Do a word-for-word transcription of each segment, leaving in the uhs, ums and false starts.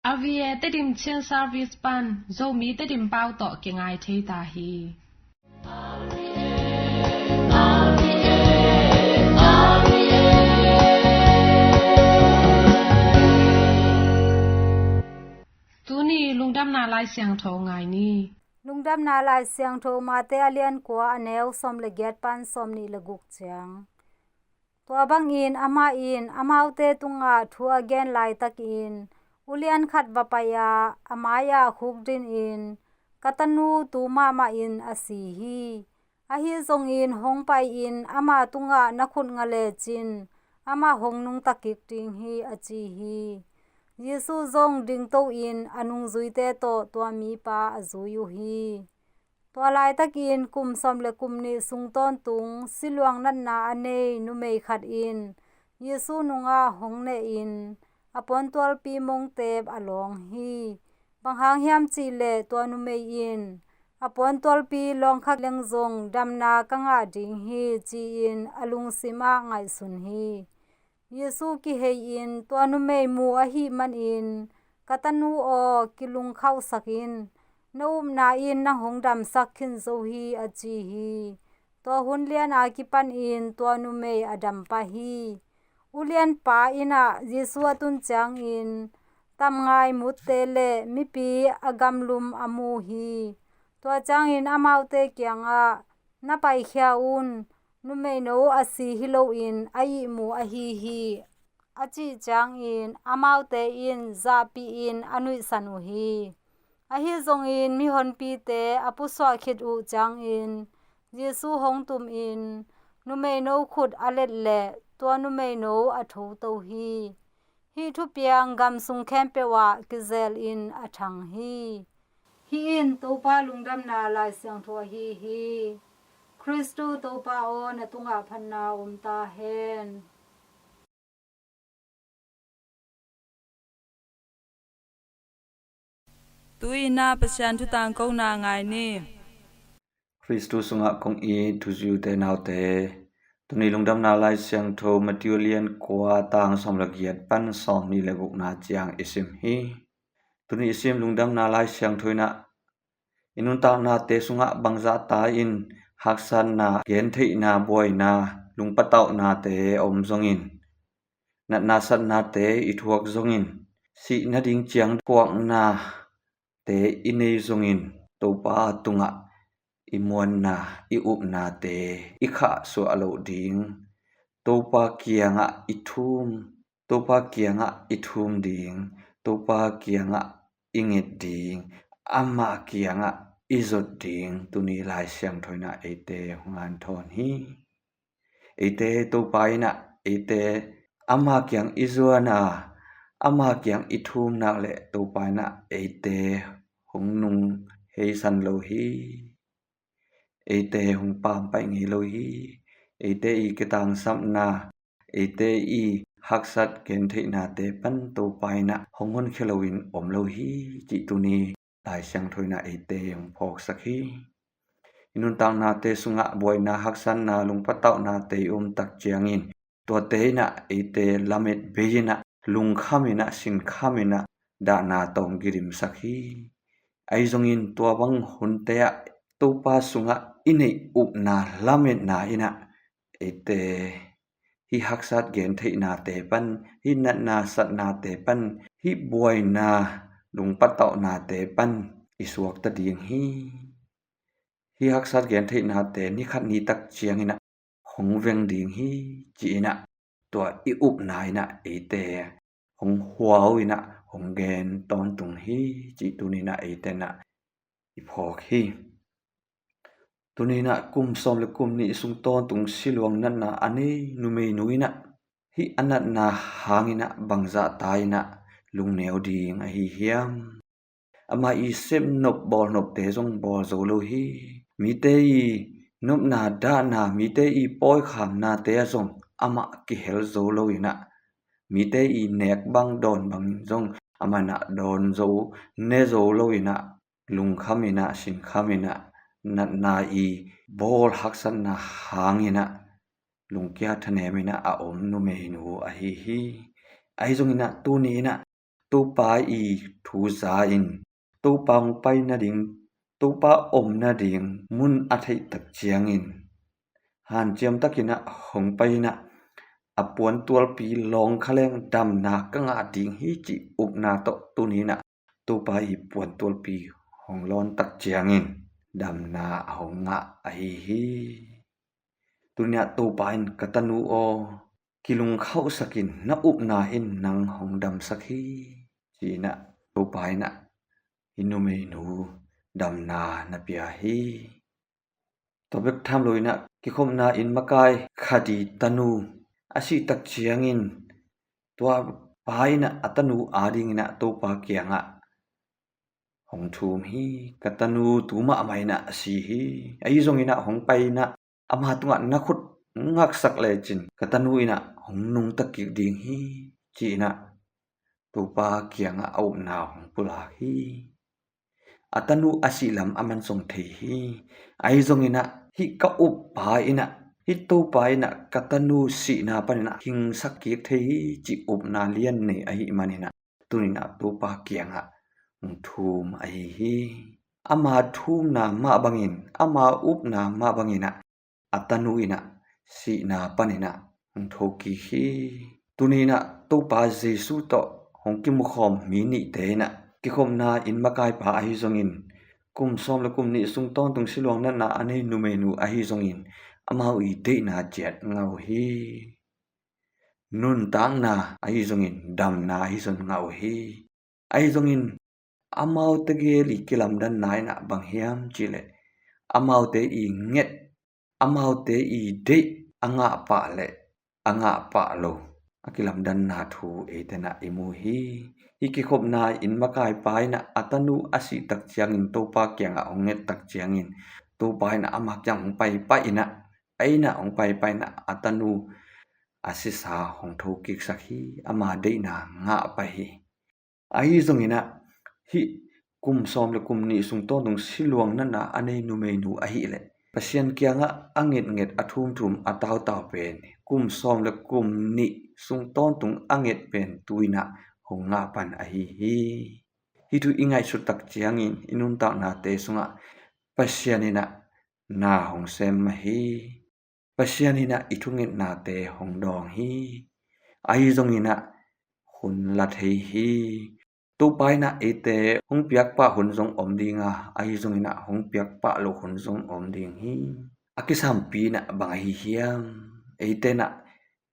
R V A Tedim Chin Service pan Zomi Tedim pau tawh kingai thei ta hi. Tuni lungdamna Lai Siangtho ngai ni. Lungdamna Lai Siangtho Mate a lian kua a neu sawm le giat pan sawm nih le guk ciang. Tua bangin amah in amaute tungah thu a gen laitakin ulian khat va pai-a a mai-ah khukdinin, "Ka tanu tu mahmah in a si hi. Ahi zongin hong pai-in ama tungah na khut nga lecin amah hong nungta kik ding hi," a ci hi. Jesu zong dingto-in a nungzuite tawh tua mipa a zui uh hi. Tua laitakin kum sawm le kum nih sung tawntung siluang natna a nei numei khat in Jesu nungah hong nehin a puantualpi mongtep a lawng hi. Bang hang hiam cihleh tua numei in, "A puantualpi lawngkha leng zong damna ka ngah ding hi," ci-in a lungsimah ngaihsun hi. Jesu kihei-in tua numei mu ahih manin, "Ka tanu aw, kilungkhauhsak in. Na upna in nang hong damsak khin zo hi," a ci hi. Tua hun liana kipanin tua numei a dam pah hi. Ulianpa innah Jesu a tun ciangin tamngai mutte le mipi a gamlum a mu hi. Tua ciangin amaute kiangah, "Na paikhia un, numeino a si hi loin a ihmu ahi hi," a cih ciangin amaute in zahpihin a nuihsan uh hi. Ahi zongin mihonpite a pusuah khit uh ciangin Jesu hong tumin numeino khut a let leh tua numeino a thoto hi. Hih thupiang gam sung khempeuh ah kizelin a thang hi. Hih in Topa lungdamna Lai Siangtho ahi hi. Khristu Topa aw, na tungah phatna om ta hen. Tu-in ah Pasian thu tangkona ngai ni. Khristu sungah kong it u ute naute, tuni lungdamna Lai Siangtho Matthew lian kua tang sawm le giat pan sawm nih le gukna ciang i sim hi. Tuni i sim lungdamna Lai Siangtho in ah i nuntaknate sungah bangzahta in haksatna, gentheihna, buaina, lungpatauhnate a om zongin, natna satnate i thuak zongin, sih nading ciang thuaknate i nei zongin, Topa tungah i muanna, i upnate i khahsuah loh ding, Topa kiangah i thum, Topa kiangah i thum ding, Topa kiangah i nget ding, ama kiangah i zot ding, tuni Lai Siangtho in ah eite hong hanthawn hi. Eite Topa in ah eite ama kiang i zuan a, ama kiang i thum nak leh Topa in ah eite hong nung heisan lo hi. Eite hong pampaih ngei lo hi. Eite i kitangsapna, eite i haksat gentheihnate pan Topa in ah hong honkhia loin om lo hi, cih tuni Lai Siangtho in ah eite hong phawksak hi. I nuntaknate sungah buaina, haksatna, lungpatauhnate i om tak ciangin, tuate in ah eite lamet bei in ah, lungkham in ah, sinkham in ah, dahna tawh hong kidimsak hi. Ahi zongin tua bang hunte ah Topa sungah i neih upna, lametna in ah eite hih haksat gentheihnate pan, hih natna satnate pan, hih buaina, lungpatauhnate pan i suakta ding hi. Hih haksat gentheihnate ni khat ni tak ciangin ah hong veng ding hi, ci-in ah tua i upna in ah eite hong huau in ah hong gen tawntung hi, cih tuni in ah eite in ah i phawk hi. Tuni in ah kum sawm le kum nih sung tawntung siluang natna a nei numeinu in ah hih a natna hangin ah bangzahta in ah lungneu ding ahi hiam? Amah i sepnop bawlnopte zong bawl zo lo hi. Mite i nopna dahna, mite i pawikhamnate ah zong amah kihel zo lo in ah, mite i nek bang dawn bangin zong amah in ah dawn zo, ne zo lo in ah, lungkham in ah, sinkham in ah, natna i bawl haksatna hangin ah lungkia thanem in ah a om numeinu ahi hi. Ahi zongin ah tuni in ah Topa i thu za in, Topa hong pai nading, Topa om nading mun a theih tak ciangin hanciam takin ah hong pai in ah, a puantualpi lawng kha leng damna ka ngah ding hi cih upna tawh tuni in ah Topa i puantualpi hong lawn tak ciangin damna a hong ngah ahi hi. Tuni in ah Topa in, "Ka tanu aw, kilungkhauhsak in, na upna in nang hong damsak hi," ci-in ah Topa in ah hih numeinu damna na pia hi. Tua bek tham lo in ah kikhopna inn makai khat i tanu a sih tak ciangin tua pa in ah a tanu adingin ah Topa kiangah hong thum hi. "Ka tanu tu mahmah in ah a si hi. Ahi zongin ah hong pai in ah ama tungah na khut ngaksak lecin ka tanu in ah hong nungta kik ding hi," ci-in ah Topa kiangah a upna hong pulak hi. A tanu a sih lam a man zong thei hi. Ahi zongin ah hih ka uppa in ah, hih Topa in ah ka tanu sihna panin ah hingsak kik thei hi cih upna lian nei ahih manin ah tuni in ah Topa kiangah hong thum ahi hi. Ama thumna mah bangin, ama upna mah bangin ah a tanu in ah sihna panin ah hong thokik hi. Tuni in ah Topa Jesu tawh hong kimukhawm mi nihte in ah kikhopna inn makaipa ahi zongin, kum sawm le kum nih sung tawntung siluang natna a nei numeinu ahi zongin, amau i deihna ciat ngah uh hi. Nuntakna ahi zongin damna ahi zong ngah uh hi. Ahi zongin amaute gel i kilamdanna in ah bang hiam cih leh, amaute i nget, amaute i deih a ngah pah le a ngah pah lo a kilamdanna thu eite in ah i mu hi. Hih kikhopna inn makaipa in ah a tanu a sih tak ciangin Topa kiangah hong nget tak ciangin Topa in ah ama kiang hong paipai in ah, a inn ah hong paipai in ah a tanu a sisa hong thokiksak hi. Ama deihna ngah pah hi. Ahi zongin ah hih kum sawm le kum nih sung tawntung siluang natna a nei numeinu ahih leh Pasian kiangah a ngetnget, a thumthum, a tautau pen kum sawm le kum nih sung tawntung a nget pen tu in ah hong ngah pan ahi hi. Hih thu i ngaihsut tak ciangin i nuntaknate sungah Pasian in ah na hong sem mah hi. Pasian in ah i thungetnate hong dawng hi. Ahi zongin ah hun la thei hi. Topa in ah eite hong piakpah hun zong om ding a, ahi zongin ah hong piakpah lo hun zong om ding hi. A kisampi in ah bang ahi hiam? Eite in ah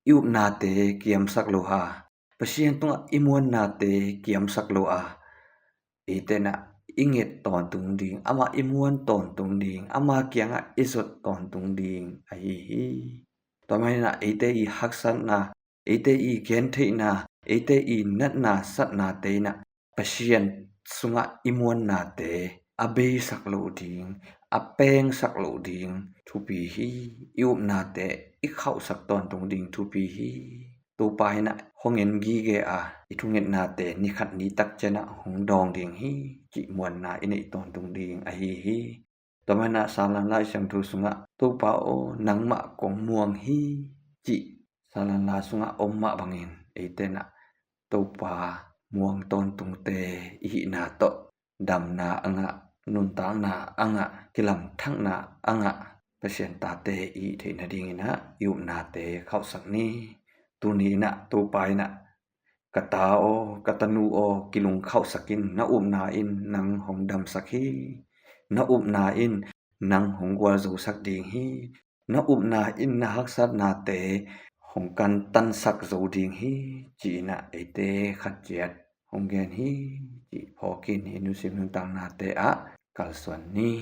i upnate kiamsak lo a, Pasian tungah i muannate kiamsak lo a, eite in ah i nget tawntung ding, amah i muan tawntung ding, ama kiangah i zot tawntung ding ahi hi. Tua manin ah eite i haksatna, eite i gentheihna, eite i natna satnate in ah Pasian sungah i muannate a beisak loh ding, a pengsak loh ding thupi hi. I upnate i khauhsak tawntung ding thupi hi. Topa in ah hong en gige a, i thungetnate ni khat ni tak ciangin ah hong dawng ding hi cih muanna i neih tawntung ding ahi hi. Tua manin ah Salan Lai Siangtho sungah, "Topa aw, nangmah kong muang hi," cih Salan La sungah om mah bangin eite in ah Topa muang tawntungte i hihna tawh damna a ngah, nuntakna a ngah, kilamthakna a ngah Pasian tate i hih theih nadingin ah i upnate khauhsak ni. Tuni in ah Topa in ah, "Ka ta aw, ka tanu aw, kilungkhauhsak in, na upna in nang hong damsak hi. Na upna in nang hong gualzosak ding hi. Na upna in na haksatnate hong kantansak zo ding hi," ci-in ah eite khat ciat hong gen hi cih phawkin i nusia nuntaknate ah kalsuan ni.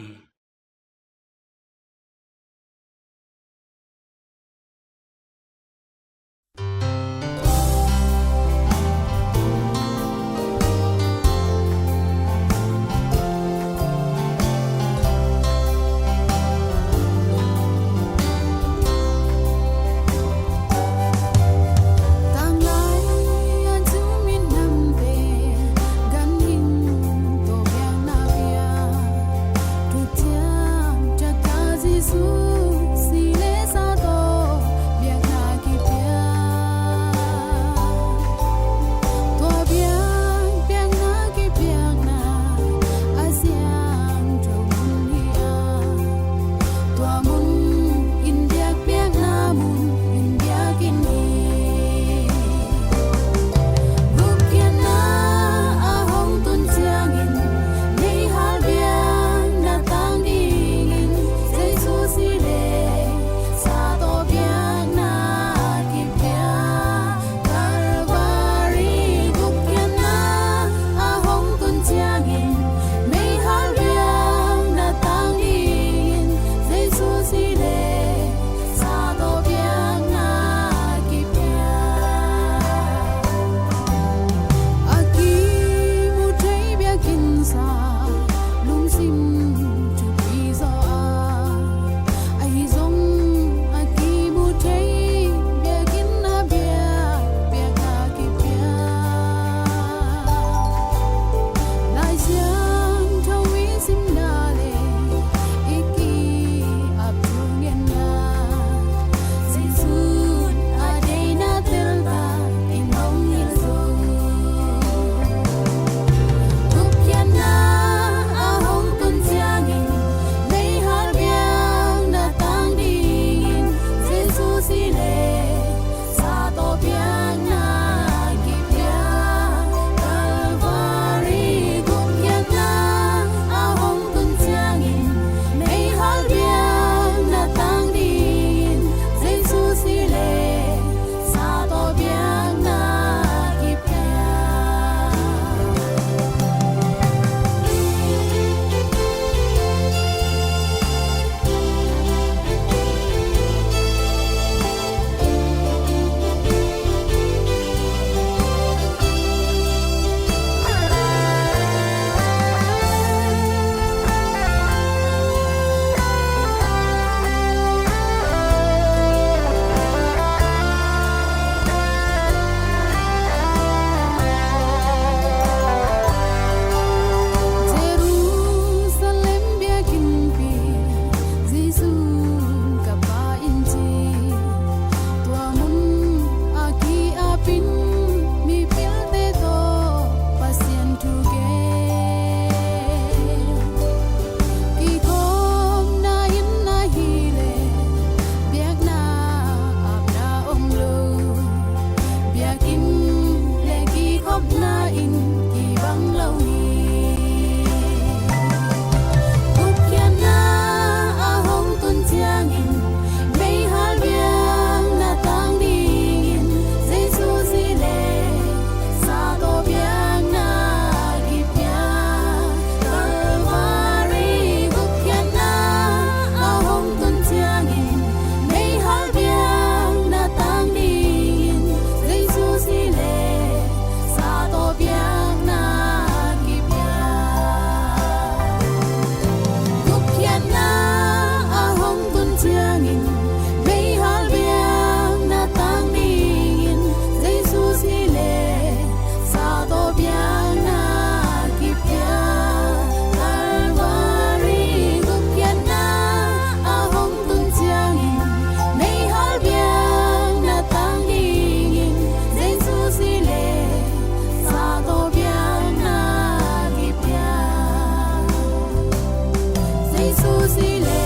Ci le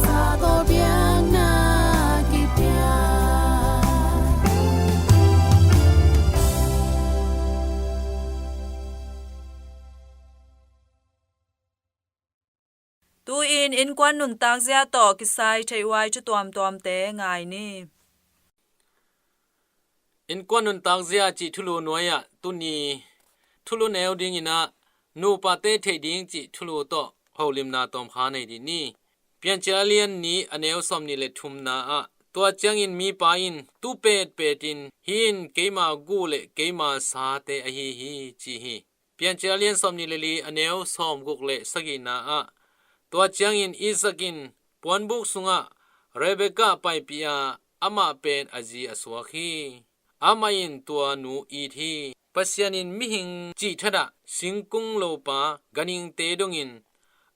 sa tawh biakna kipia. Tu-in innkuan nuntak zia tawh kisai theih huai thu tuamtuamte ngai ni. Innkuan nuntak zia cih thulu nuai-ah tuni thulu neu dingin ah nupate theih ding cih thulu tawh holimna tawmkha nei dih ni. Piancil a lian nih a neu sawmnih le thumna ah, tua ciangin mipa in tu petpet in, "Hih in keima gu le keima sate ahi hi," ci hi. Piancil a lian sawmnih le li a neu sawmguk le sagihna ah, tua ciangin Isaac in puanbuk sungah Rebekah paipih a, amah pen a zi a suak hi. Amah in tua nu it hi. Pasian in mihing cih thadah singkung lopa ganhingte dongin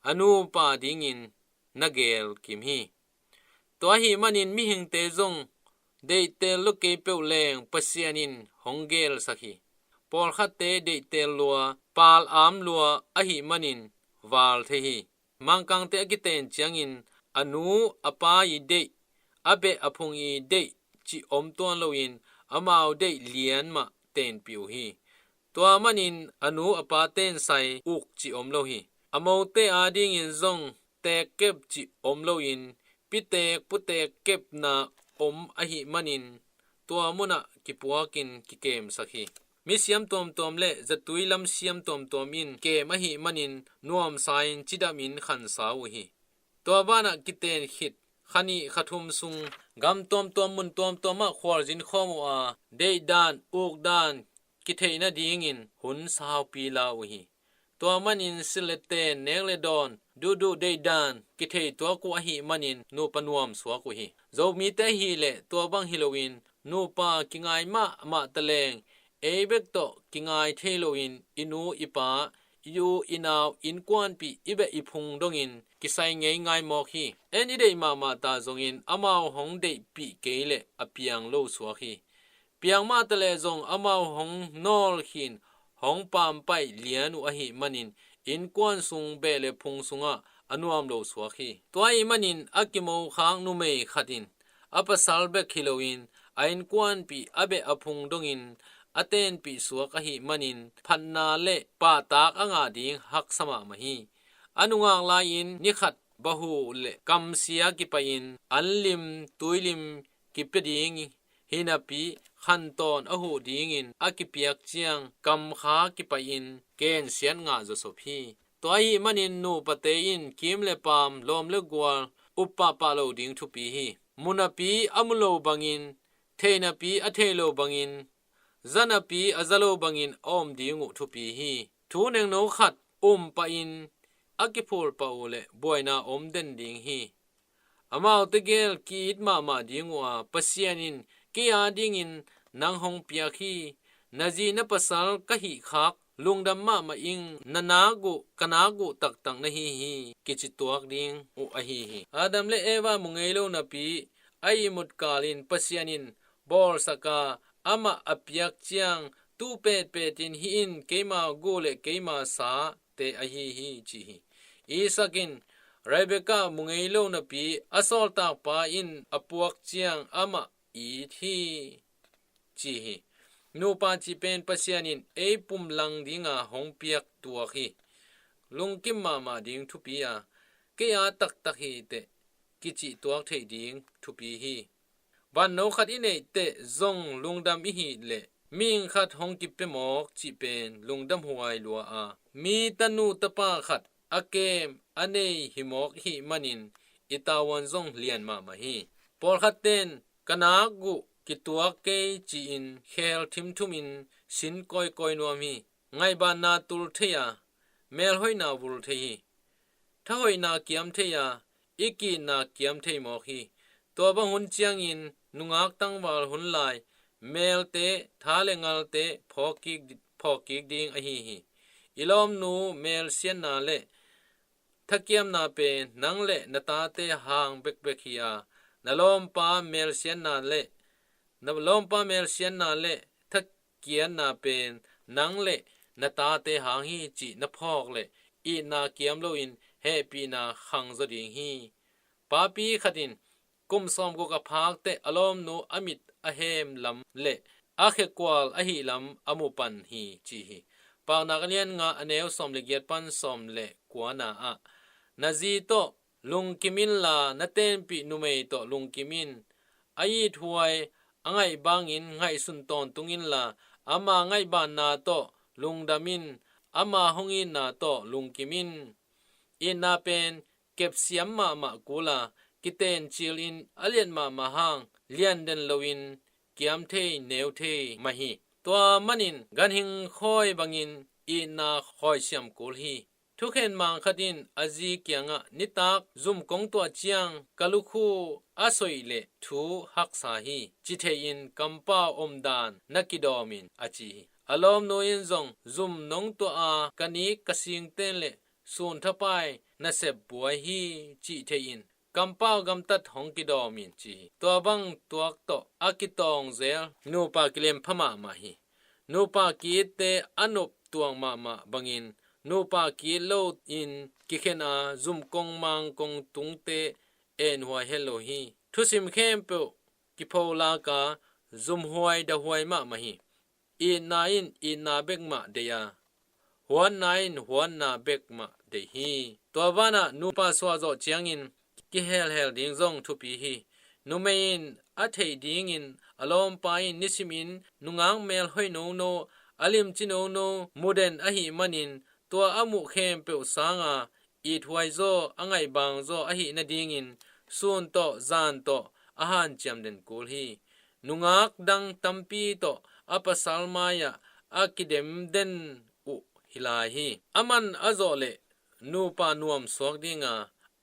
a nupa dingin na geel kim hi. Tua ahih manin mihingte zong deihtel lua kei peuh leng Pasian in hong geelsak hi. Pawlkhatte deihtel lua, pal-am lua ahih manin val thei hi. Mangkangte a kiten ciangin a nu a pa i deih, a beh a phung i deih cih om tuan loin amau deih lian mah tenpih uh hi. Tua manin a nu a pa tensai uk cih om lo hi. A mote adingin zong teekkep cih om loin piteek puteek kepna om ahih manin tua munah kipuakin kikemsak hi. Misiam tuamtuam le zatui lamsiam tuamtuam in kem ahih manin nuamsa-in cidamin khansa uh hi. Tua banah kiten khit kha nih kha thum sung gam tuamtuam mun tuamtuamah khualzin khawm uh a, deihdan ukdan kitheih nadingin hun saupi la uh hi. Tua manin silh le ten, nek le dawn, duhduh deihdan kithei tuak uh ahih manin nupa nuam suak uh hi. Zomite ahih leh tua bang hi loin nupa kingai mahmah taleng ei bek tawh kingai thei loin i nu i pa, i u i nau, innkuanpih, i beh i phung dongin kisai ngeingai mawk hi. En i deih mahmah ta zongin amau hong deihpih kei leh a piang lo suak hi. Piang mah taleh zong amau hong nawl khin, hong pampaih lian uh ahih manin innkuan sung beh le phung sungah a nuam lo suak hi. Tua ahih manin a kimokhak numei khat in a pasal bek hi loin a innkuanpih, a beh a phung dongin a tenpih suak ahih manin phatna le pahtak a ngah ding haksa mahmah hi. A nungak lai-in ni khat bahuh le kamsia kipahin an lim, tuilim kipia ding hi napi khantawn a huh dingin a kipiak ciang kamkha kipahin gensiat ngah zawsop hi. Tua ahih manin nupate in kim le paam, lawm le gual up pahpah lo ding thupi hi. Mu napi a mu lo bangin, thei napi a thei lo bangin, za napi a za lo bangin a om ding uh thupi hi. Thu nengno khat um pahin a kiphul pah uh leh buaina om den ding hi. Amaute gel ki-it mahmah ding uh a, Pasian in kei adingin nang hong piak hi. Na zi na pasal ka hih khak lungdam mahmah ing, na nak uh ka nak uh taktak na hi hi, kici tuak ding uh ahi hi. Adam le Eva mu ngei lo napi a ihmut kalin Pasian in bawlsak a, amah a piak ciang tu petpet in, "Hih in keima gu le keima sa te ahi hi," ci hi. Isaac in Rebekah mu ngei lo napi a sawltakpa in a puak ciang amah it hi, ci hi. Nupa cih pen Pasian in ei pumlang dinga hong piak tuak hi. Lungkim mahmah ding thupi a, "Kei a taktak hi teh," kicih tuak theih ding thupi hi. Vanno khat i neih teh zong lungdam i hih leh mihing khat hong kipia mawk cih pen lungdam huai lua a, mi tanu tapa khat a kem a nei hi mawk i hih manin i tavuan zong lian mahmah hi. Pawlkhatte in, "Ka nak uh kituak kei," ci-in khel thimthumin sin kawikawi nuam hi. Ngaihbanna tul thei a, melhoihna vul thei hi. Thahoihna kiam thei a, i ki-itna kiam thei mawk hi. Tua bang hun ciangin nungak tangval hun lai melte, tha le ngalte phawkkik, phawkkik ding ahi hi. I lawmnu melsiatna le thakiamna pen nang le na tate hang bekbek hi a, na lawmpa melsiatna le, na lawmpa melsiatna le thakiamna pen nang le na tate hang hi cih na phawk leh itna kiam loin hehpihna khangzaw ding hi. Papi khat in kum sawmguk a phak teh a lawmnu a mit a hem lam le a khekual ahih lam a mu pan hi, ci hi. Paunak a lian nga, a neu sawm le giat pan sawm le kuana ah, na zi tawh lungkim inla, na tenpih numei tawh lungkim in. A ithuai a ngaih bangin ngaihsun tawntung inla, ama ngaihbanna tawh lungdam in, ama hong itna tawh lungkim in. Itna pen kepsiam mahmah kul a, kitencil in a liat mahmah hang, lianden loin kiam thei, neu thei mah hi. Tua manin ganhing khawi bangin itna khawi siam kul hi. Thukhen mang khat in a zi kiangah, nitak zum kong tuah ciang ka lukhu a soih leh thu haksa hi, ci thei in kampau omdan na kidawm in, a ci hi. A lawmnu in zong, zum nong tuah a ka nik ka singten le sun thapai nasep buai hi, cih thei in kampau gamtat hong kidawm in, ci hi. Tua bang tuak tawh a kitawng zel nupa kilem pha mahmah hi. Nupa ki-itte a nop tuak mahmah bangin, nupa ki-it lo in kikhen a, zum kong mang kong tungte enhuai het lo hi. Thusim khempeuh kipholak a, zumhuai dahuai mahmah hi. Itna in itna bek mah deih a, huatna in huatna bek mah deih hi. Tua banah nupa suahzawh ciangin kihelhel ding zong thupi hi. Numei in a theih dingin a lawmpa in nisimin nungak mel hoih nono, a limci nono muh den ahih manin, tua a muh khempeuh sanga ithuai zaw, a ngaihbang zaw ahih nadingin sun tawh zan tawh a hanciam den kul hi. Nungak dang tampi tawh a pasal mai-ah a kidem den uh hi lai hi. Aman a zawh leh nupa nuam suak ding a,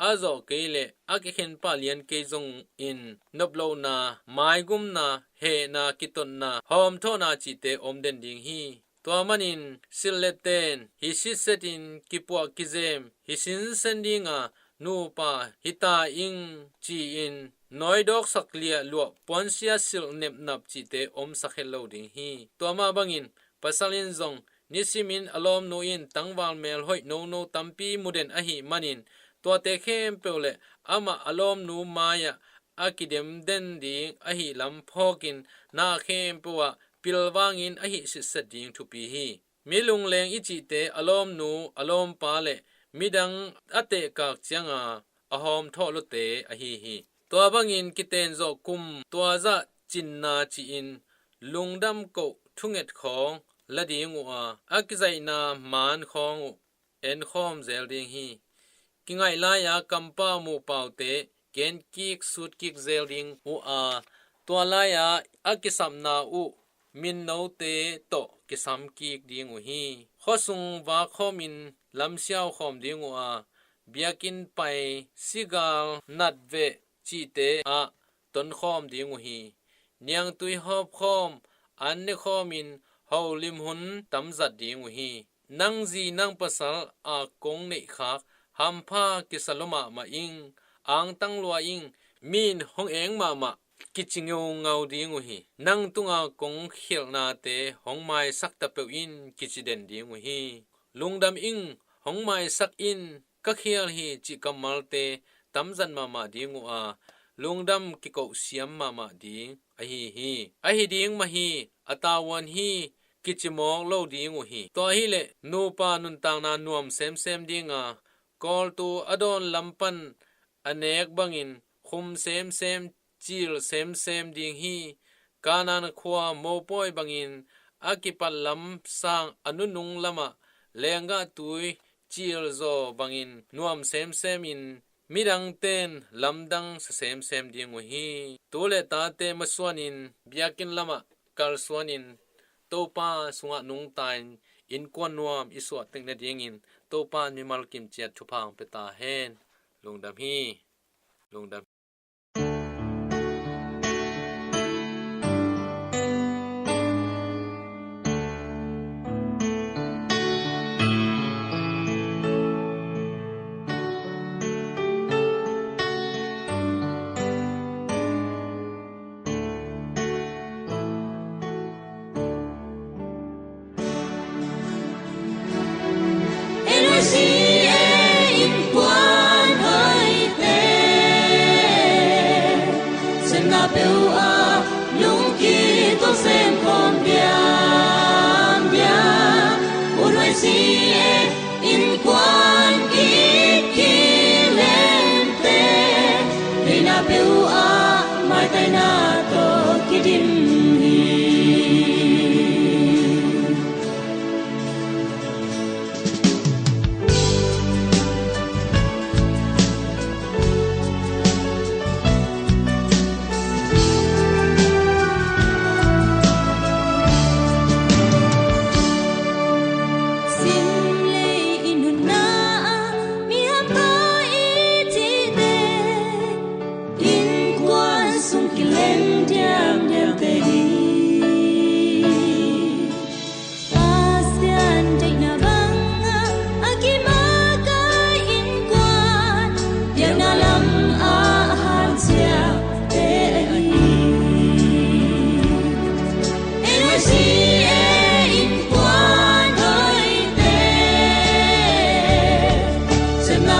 a zawh kei leh a kikhen pah lian kei zongin noplohna, maigumna, hehna, kitotna, hawmthawhna cihte om den ding hi. Tua manin silh le ten hi sitset in, kipuah kizem hi sinsen ding a, nupa hi ta ing ci-in nawidawksak liahluah, puansia silh nepnap cihte omsak het lo ding hi. Tua mah bangin pasal in zong nisimin a lawmnu in tangval mel hoih nono tampi muh den ahih manin, tuate khempeuh le amah a lawmnu mai-ah a kidem den ding ahih lam phawkin, na khempeuh ah pilvangin a hih sitset ding thupi hi. Mi lungleng i cihte a lawmnu, a lawmpa le midang a tehkak cianga a hawmthawh lote ahi hi. Tua bangin kitenzawh kum tua zah cinna ci-in lungdam koh thunget khawng la ding uh a, a kizaihna maan khawng uh enkhawm zel ding hi. Kingaih lai-a kampau muhpaute kenkik sutkik zel ding uh a, tua lai-a a kisapna uh minnote tawh kisamkik ding uh hi. Khuasung vakkhawmin lamsiau khawm ding uh a, biakinn pai, sigal, natveh cihte ah tonkhawm ding uh hi. Niangtui hawpkhawm, an nekhawmin holim hun tamzat ding uh hi. Nang zi nang pasal a kong neihkhak hampha kisa lua mahmah ing, angtang lua ing, mi in hong eng mahmah kici ngeungau ding uh hi. Nang tunga kong khialhnate hong maisak ta peuh in, kici den ding uh hi. Lungdam ing, hong maisak in, ka khial hi cih kammalte tamzat mahmah ding uh a, lungdam kikoh siam mahmah ding ahi hi. Ahi ding mah hi, a tavuan hi, kici mawk lo ding uh hi. Tua hileh nupa nuntakna nuam semsem ding a, kawltu a dawn lam pan a nek bangin khum semsem, cil semsem ding hi. Kanaan khua mopawi bangin a kipat lam sang a nunung lamah lenggah tui cil zaw bangin nuam semsem in, midangten lamdang sa semsem ding uh hi. Tu le tate masuanin biakinn lamah kalsuanin Topa sungah nungta-in innkuan nuam i suah tek nadingin Topa in mimal kimciat thupha hong pia ta hen. Lungdam hi. Lungdam.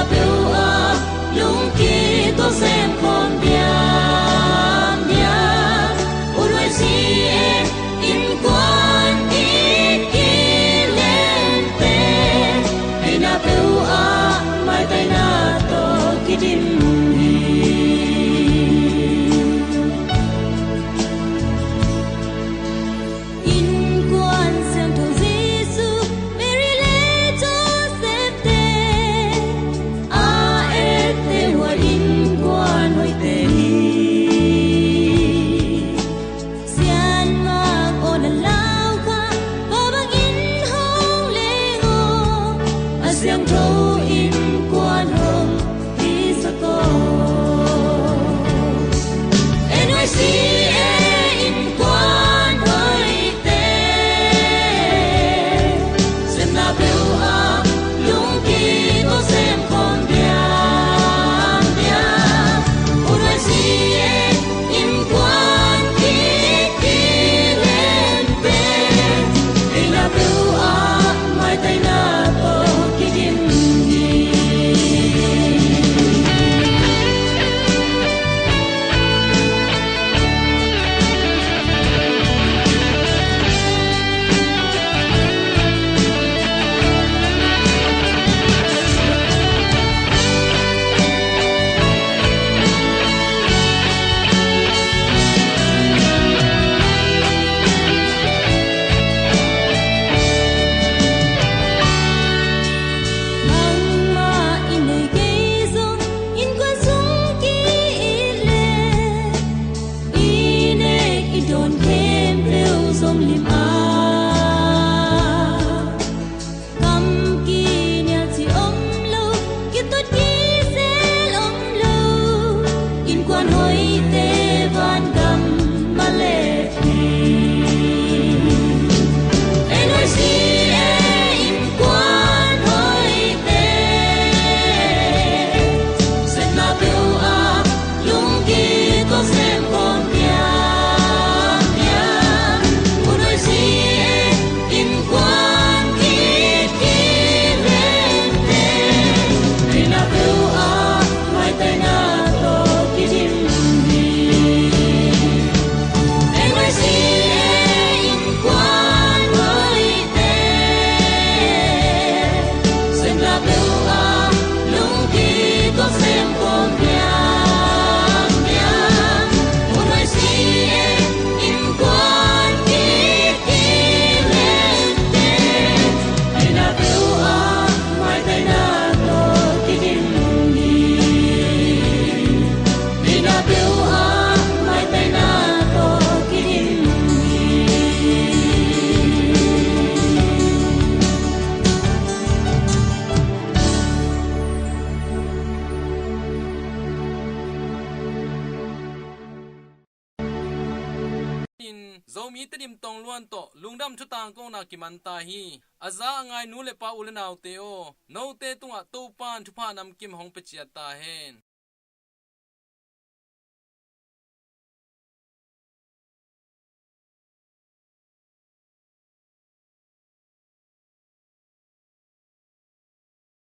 Peuh ah lungkituak sem khawm diamdiam. U nuai si e, innkuan it kilem pen, deihna peuh ah maitaina tawh kidim hi. Innkuan siangtho Jesu, Mary le Joseph te a ette uh a innkuan hoihte hi. Sianmak aw na lau kha, tua bangin hong leng aw, a siangtho innkuan hong hi sak aw. N Y C A innkuan hoihte, sepna peuh ah lungkituak sem khawm diamdiam. U nuai si e, innkuan it kilem pen, deihna peuh ah maitaina tawh kidim hi. Nangmah i nei kei zong, innkuan sung ki-it leh, i nek i dawn khempeuh zom lim a, kam kinial cih om lo, kituat kisel om lo, innkuan hoihte van gam mah leh hi. N Y C A innkuan hoihte, sepna peuh ah lungkituak sem khawm diamdiam. U nuai si e, innkuan it kilem pen, deihna peuh ah maitaina tawh kidim hi. N Y C A innkuan hoihte, sepna peuh ah lungkituak sem khawm diamdiam. U nuai si e, innkuan it kilem pen, deihna peuh ah maitaina tawh kidim hi. Deihna peuh ah maitaina tawh kidim hi. In Zomi Tedim tong luan tawh lungdam thu tangkona kiman ta hi. A za a ngai nu le pa, u le naute aw, note tungah Topa'n thupha namkim hong pia ciat ta hen.